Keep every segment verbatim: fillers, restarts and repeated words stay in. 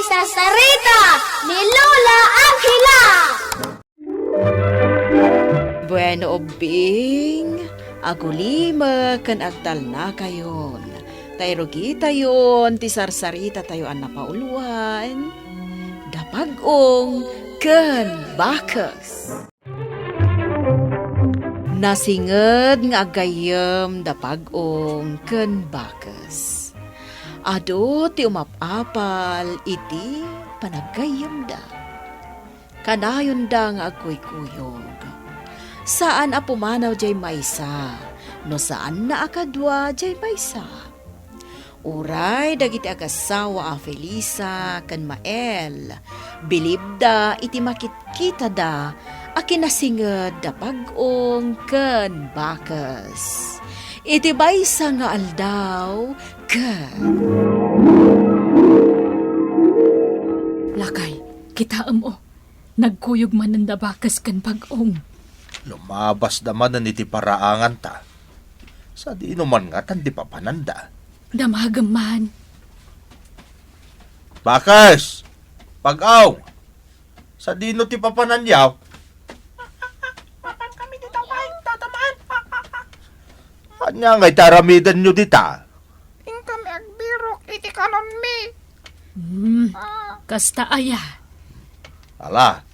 Sarsarita ni Lola Angela. Bueno, ubbing, agulimek ken agtalnakayon. Ta irugitayon ti sarsarita tayo a napauluan, Dapag-ong ken Bakes. Nasinged nga aggayyem da Pag-ong ken Bakes. Adu ti umap-apal iti panaggayyemda. Kanayonda nga agkuykuyog. Saan a pumanaw jay maysa, no saanna a kadua jay maysa. Uray dagiti agassawa a Felisa ken Mael, bilibda iti makitkitada a kinasinged da Pag-ong ken Bakes. Iti maysa nga aldaw ken Lakay, kitaem, o. Nagkuyog manen da Bakes ken Pag-ong. Lumabasda manen iti paraanganta. Sadino man ngatan ti papananda? Damagem man. Bakes! Pag-ong! Sadino ti papananyo? Mapan kami dita, Tay, Tata Mael. Ania ngay ti aramidenyo dita? Inkami agbirok iti kanonmi. Hmm, kasta aya? Ala,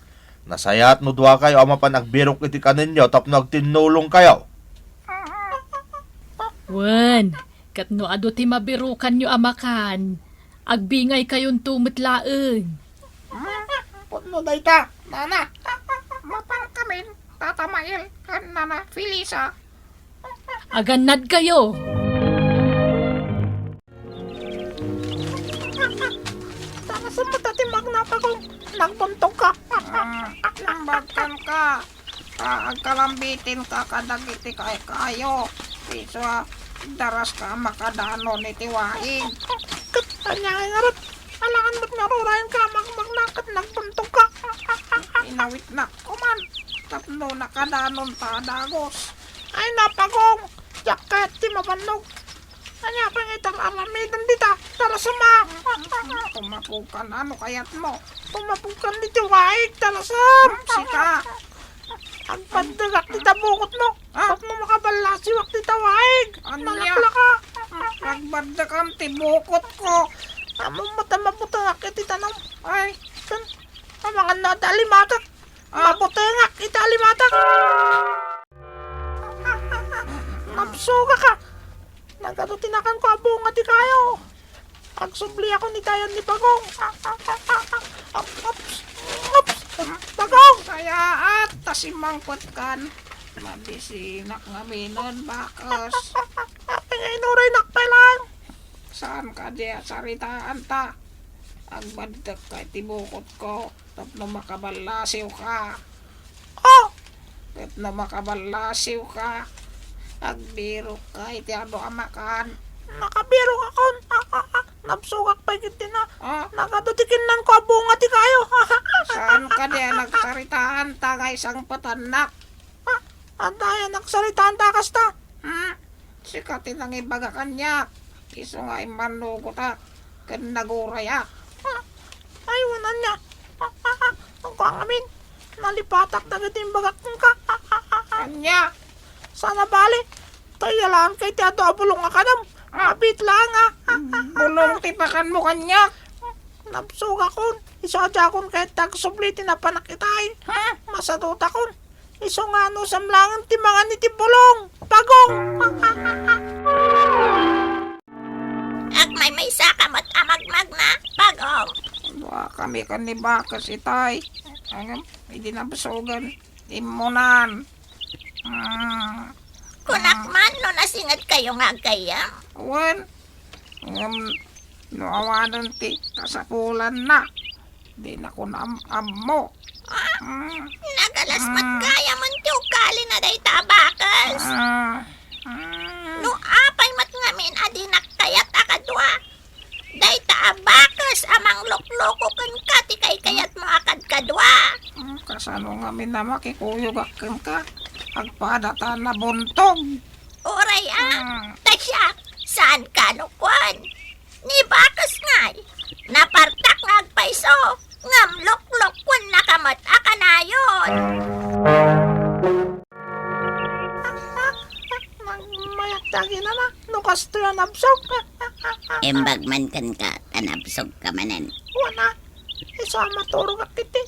nasayaat no duakayo a mapan agbirok iti kanenyo tapno agtinnulongkayo. Wen, ket no adu ti mabirokanyo a makan, agbingaykayonto met laeng. Hmm, pudno dayta, nana. Mapan kamin, Tata Mael, ken Nana Felisa. Agannadkayo! Tara, sumata ti magna, Pag-ong. Nagbuntogka. Ah, nambagkanka. Ta agkalambitinka kadagiti kaykayo. Isu a daraska a makadanon iti waig. Ket ania ngay ngarud? Alangan met nga rurayenka a magmagna ket nagbuntogka. Inawitnak koman tapno nakadanonta a dagus. Ay, na, Pag-ong, diak kayat ti mabannog. Ania pay nga itar-aramiden dita? Tara, suma! Pumapugkan, ano kayatmo? Pumapugkan diti waig, tara, sum! Sika! Agbaddegak dita bukotmo. Ah? Tapno makaballasiwak dita waig. Ania? Nalaklaka. Agbaddekam ti bukotko. Ammom met a mabutengak iti tanom. Ay. Ken, amangan na ti alimatek. Ah? Mabutengak iti alimatek. Nabsogak a. Nagadu ti nakanko a bunga ti kayo. Agsubliakon iti ayan ni Pag-ong. Ups, ups, Pag-ong! Sayaat ta simmangpetkan. Mabisinak ngaminen, Bakes. Apay nga inuraynak pay laeng? Saan kadi a saritaanta? Agbaddekka iti bukotko. Tapno makaballasiwka. Oh! Tapno makaballasiwka, agbirokka iti adu a makan. Nakabirokakon. Ah, ah, ah. Nabsogak pay ketdi na. Ah? Nagadu ti kinnanko a bunga ti kayo. Saan kadi a nagsaritaanta nga isangpetannak? Ah, adda aya nagsaritaanta a kasta? Hmm? Sika ti nangibaga kaniak, isu nga immannugotak ken nagurayak. Ah, ay, wen ania. Ah, ah, ah, agko ngamin, nalipatak dagiti imbagak kenka. Ah, ah, ah, ah. Ania? Saan a bali, ta iyalanka iti adu a bulong a kanam. Ah. Abit laeng a. Bulong ti pakanmo kaniak. Nabsogakon, isu a diakon kayat ti agsubli iti napanak itay. Ha? Masadutakon. Isu nga anusam laeng ti mangan iti bulong, Pag-ong! Agmaymaysaka met a magmagna, Pag-ong. Duakami ken ni Bakes itay. Ngem, idi nabsogen, immunan. Mm. Kunak man no nasingedkayo nga aggayyem. Wen, ngem no awanen ti kasapulanna, dinakon am-ammo. Ah, mm, nagalas met gayam ti ugalina dayta a Bakes. Ah, mm. No apay met ngamin a dinak kayat a kadua, dayta a Bakes a manglukloko kenka ti kaykayatmo a kadkadua. Mm, kasano ngamin a makikuyogak kenka? Agpada ta nabuntog. Uray a, mm, ta siak, saan kano kuan? Ni Bakes ngay, napartak nga agpa- Ay so, ngem luklukkuennaka met a kanayon. Nagmayat dagina na, no kastoy a nabsog. Imbag man kenka, ta nabsogka manen. Wana, isu a maturogak iti.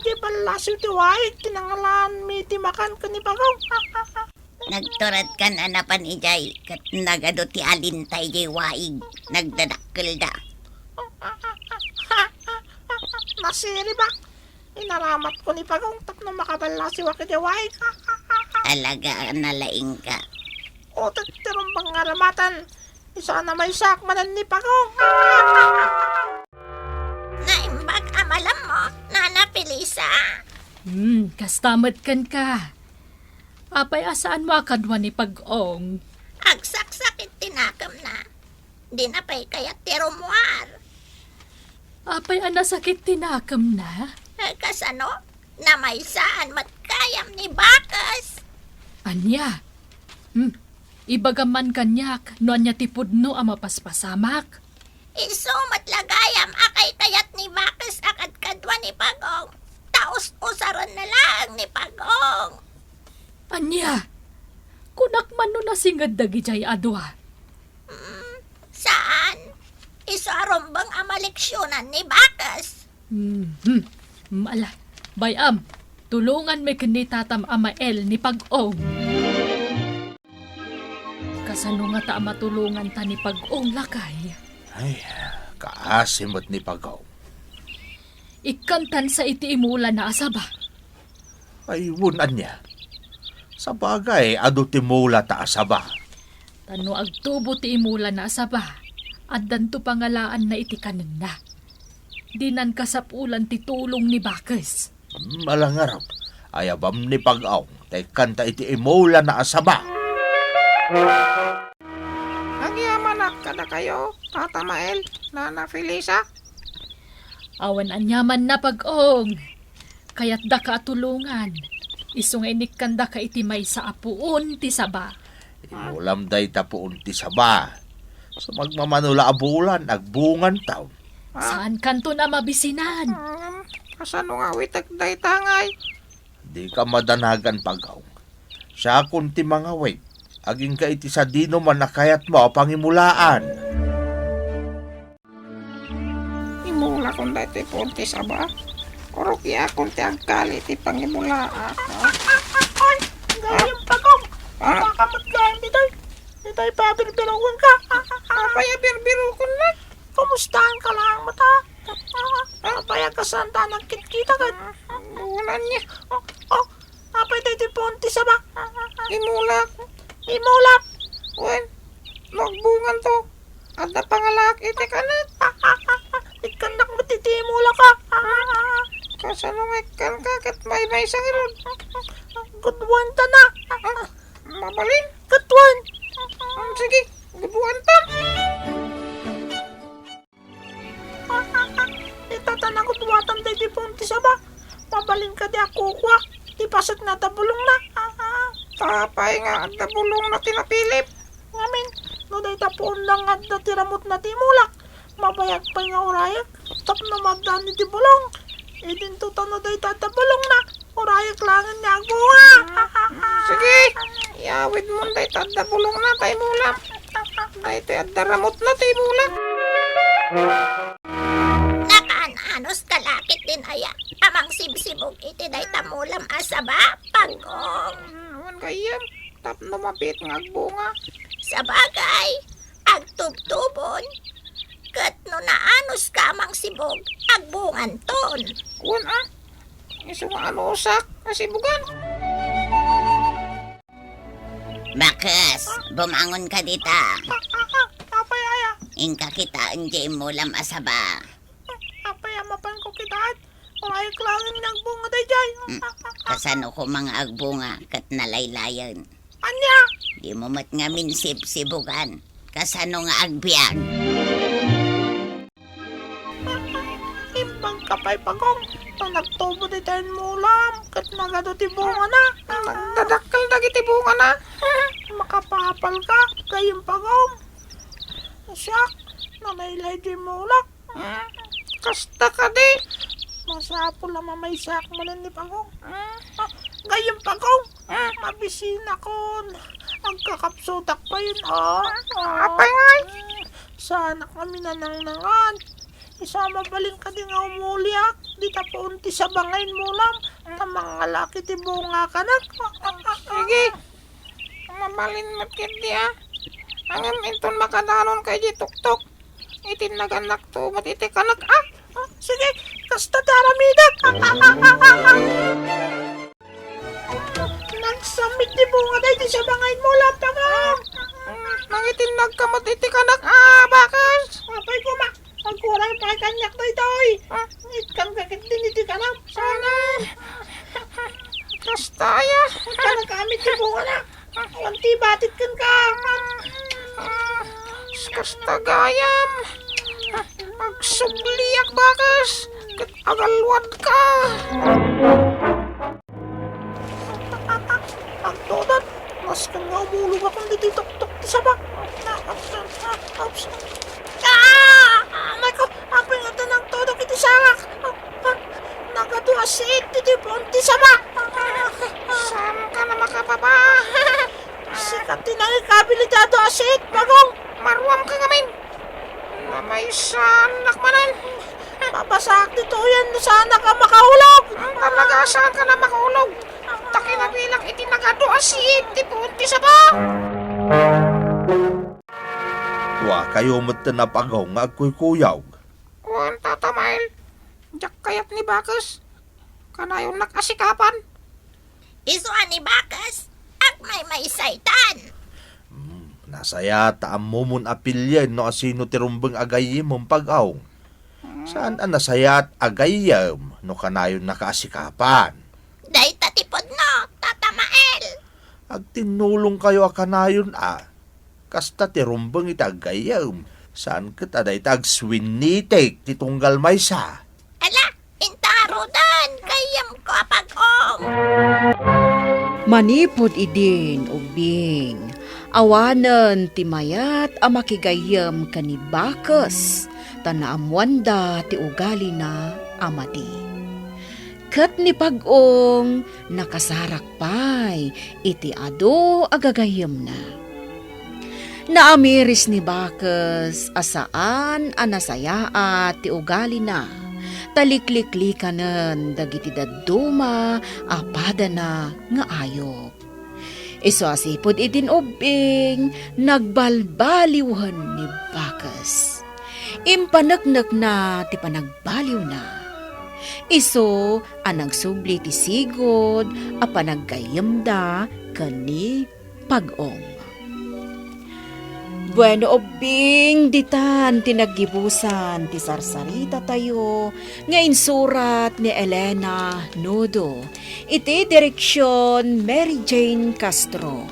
Iti ballasiw ti waig, ti nangalaan mi ti makan ken ni Pagong. Nagturedkan a napan idiay, ket nagadu ti alinta idiay waig, nagdadakkelda. Nasiribak. Inaramatko ni Pagong tapno makaballasiwak idiay waig. Talaga a nalaingka. O, ti rumbeng nga aramatan, isu a namaysaak manen ni Pagong. Naimbag a malammo, Nana Felisa. Hmm, kasta met kenka. Apay a saanmo a kadua ni Pagong? Agsaksakit ti nakemna. Dina pay kayat ti rummuar. Apay a nasakit ti nakemna? Eh, kasano? Namaysaan met gayam ni Bakes. Ania? Hmm, ibagam man kaniak no ania ti pudno a mapaspasamak. Isu met la gayam a kaykayat ni Bakes a kadkadua ni Pagong. Ta us-usarenna laeng ni Pagong. Ania? Kunak man no nasinged dagidiay a dua. Hmm, saan? Isu a rumbeng a maleksionan ni Bakes. Mhm. Ala, bay-am, tulonganmi ken ni tatam a mael ni Pagong. Kasano ngata a matulonganta ni Pagong, lakay? Ay, kaasi met ni Pagong. Ikkantan sa iti imulana a saba. Ay, wen ania? Sabagay, adu ti mulata a saba. Ta no agtubo ti imulana a saba, addanto pangalaanna iti kanenna. Dinan kasapulan ti tulong ni Bakes. Hmm, ala ngarud, ayabam ni Pagong, ta ikkanta iti imulana a saba. Agyamanak kadakayo, Tata Mael, Nana Felisa. Awan aniamanna, Pagong. Kayatdaka a tulongan. Isu nga inikkandaka iti maysa a puon ti saba. Imulam dayta puon ti saba. Sumagmamano la a bulan, agbunganto. Ah. Saankanton a mabisinan. Hmm, kasano nga awitek dayta ngay? Dika madanagan, Pagong. Siakon ti mangawit. Agingga iti sadinoman a kayatmo a pangimulaan. Imulakon daytoy puon ti saba. Urugiakon ti agkali iti pangimulaak. Ay, gayam, Pagong. Ah? Baka met gayam itoy. Itoy, pabirbirukonka. Apay a birbirukonna? Kumustaanka laeng met a? Apay a kasanta nagkitkita ket? Wen ania? Oh, oh, apay daytoy puon ti saba? Imulak. Imulak? Wen, no agbunganto, adda pangalaak iti kanek. Ikkannak met iti imulak a. Kasano nga ikkanka ket maymaysa ngarud? Gudwantana. Mabalin? Ket wen. Hmm, sige, gudwanta. Ita ta nagudwatan daydi puon ti saba. Mabalin kadi a kukuak ti pasekna ta bulongna. Apay nga adda bulongna ti napilip? Ngamin, no dayta puonna nga adda ti ramutna ti imulak, mabayag pay nga urayek tapno maaddan iti bulong. Idinto ta no dayta adda bulongna, urayek laengen nga agbunga. Sige, iyawidmon dayta adda bulongna ta imulam. Daytoy adda ramutna ta imulam. Nakaan-anos ka la ket din aya a mangsibsibog iti dayta mulam a saba, Pagong? Awan gayam, tapno mabiit nga agbunga. Sabagay, agtubtubon. Ket no naanos ka a mangsibog, agbunganton. Wen a, isu nga anusak a sibugan. Bakes, bumangon ka dita. A, a, a, apay aya? Inka kitaen diay mulam a saba. Apay a mapanko kitaen? Urayek laengen nga agbunga daydiay. Mm, kasano koma nga agbunga ket nalaylayen? Ania? Dimo met ngamin sibsibugan. Kasano nga agbiag? Imbagka pay, Pagong, ta nagtubo dayta immulam ket nagadu ti bungana. Nagdadakkel dagiti bungana. Makapapalka, gayem, Pagong. Siak, nalaylay ti immulak. Kasta kadi. Masapul a mamaysaak manen ni Pagong. Ah, gayyem, Pagong. Ah, mabisinakon. Agkakapsutak payen, ah. Apay ngay? Saanak nga minanangnangan. Isu a mabalin kadi nga umuliak, dita puon ti saba nga inmulam, ta mangalaki ti bunga kanak. Sige. Mabalin met ketdi, ah. Ngem inton makadanonka idiay tuktok, itinnagannakto met iti kanak, ah. Ah, sige, kasta ti aramidek. Nagsammit ti bunga daydi saba nga inmulam, Pagong. Nangitinnagka met iti kanak, ah, bakes. Apay koma, agkuray pay kaniak daytoy. Ah. Ikkanka ketdin iti kanak. Sana. Kasta aya. Ikkanka met ti bungana. Awan ti batit kenka. Kasta gayam. Agsubliak, bakes. Ket agalwadka. Agtudot, masken nga umulogakon ditoy tuktok ti saba. Ah! Amayko, apay nga ta nangtudok iti sangak? Ah, ah, nagadu a siit ditoy puon ti saba. Saanka a makapapa. Sika ti nangikabil iti adu a siit, Pagong. Maruamka ngamin. Namaysanak manen. Mapasaak ditoyen no saanak a makaulog. Talaga, saanka a makaulog. Ta kinabilang iti nagadu a siit ti puon ti saba. Kua kayo met ti napagaw nga agkuykuyog. Kuan, Tata Mael, diak kayat ni bakes. Kanayonnak a sikapan. Isu a ni bakes, agmaymaysa itan. Hmm, nasayaat ta ammomon a pilien no asino ti rumbeng a gayyemem, Pagong. Saan a nasayaat a gayyem no kanayonnaka a sikapan. Dayta ti pudno, Tata Mael. Agtinnulongkayo a kanayon a. Kasta ti rumbeng iti aggayyem, saan ket a dayta agsuwinnitek ti tunggal maysa. Ala, inta ngaruden, gayyemko a Pagong. Manipud idin, Ubbing, awanen ti mayat a makigayyem ken ni bakes, ta naammoanda ti ugalina a madi. Ket ni Pagong nakasarak pay iti adu a gagayyemna. Naamiris ni bakes a saan a nasayaat ti ugalina, ta likliklikanen dagiti dadduma a padana nga ayup. Isu a sipud idin, Ubbing, nagbalbaliwen ni bakes. Impaneknekna ti panagbaliwna. Isu a nagsubli ti sigud a panaggayyemda ken ni Pagong. Bueno, Ubbing, ditan ti naggibusan ti sarsaritatayo nga insurat ni Elena Nudo, iti direksion Mary Jane Castro.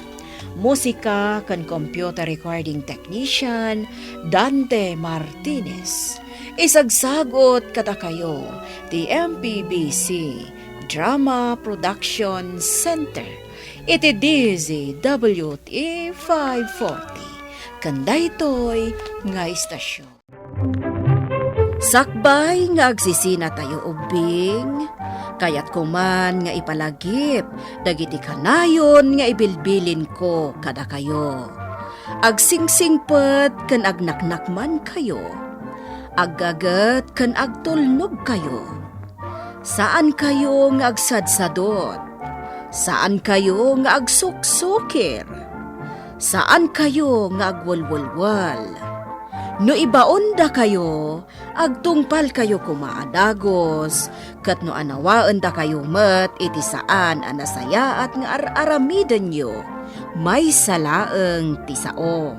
Musika ken computer recording technician, Dante Martinez. Isagsagut kadakayo ti M P B C Drama Production Center iti D Z W T five forty, ken daytoy nga istasyon. Sakbay nga agsisinatayo, Ubbing, kayatko man nga ipalagip dagiti kanayon nga ibilbilinko kadakayo. Agsingsingpet ken agnaknakmankayo. Aggaget ken agtulnogkayo. Saankayo nga agsadsadot. Saankayo nga agsuksukir. Saankayo nga agwelwelwel. No ibaondakayo, agtungpalkayo koma a dagus, ket no anawaendakayo met iti saan a nasayaat nga ar-aramidenyo, maysa laeng ti sao.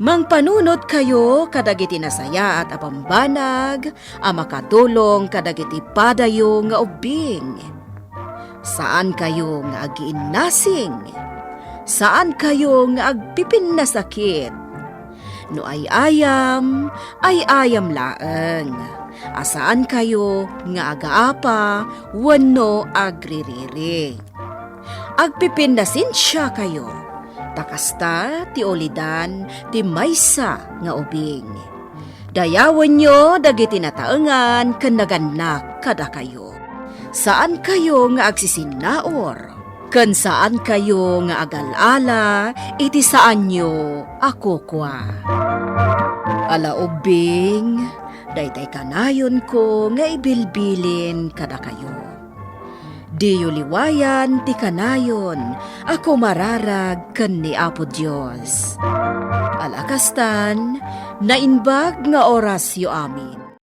Mangpanunotkayo kadagiti nasayaat a bambanag a makatulong kadagiti padayo nga ubbing. Saankayo nga agiinnasing. Saankayo nga agpipinnasakit. No ay-ayam, ay-ayam laeng. A saankayo nga agaapa wenno agririri. Agpipinnasensiakayo, ta kasta ti ulidan ti maysa nga ubing. Dayawenyo dagiti nataengan ken nagannak kadakayo. Saankayo nga agsisinnaur, ken saankayo nga agal-ala iti saanyo a kukua. Ala ubbing, daytay kanayonko nga ibilbilin kadakayo. Diyo liwayan ti kanayon a kumararag ken ni Apo Dios. Ala kastan, naimbag nga orasyo amin.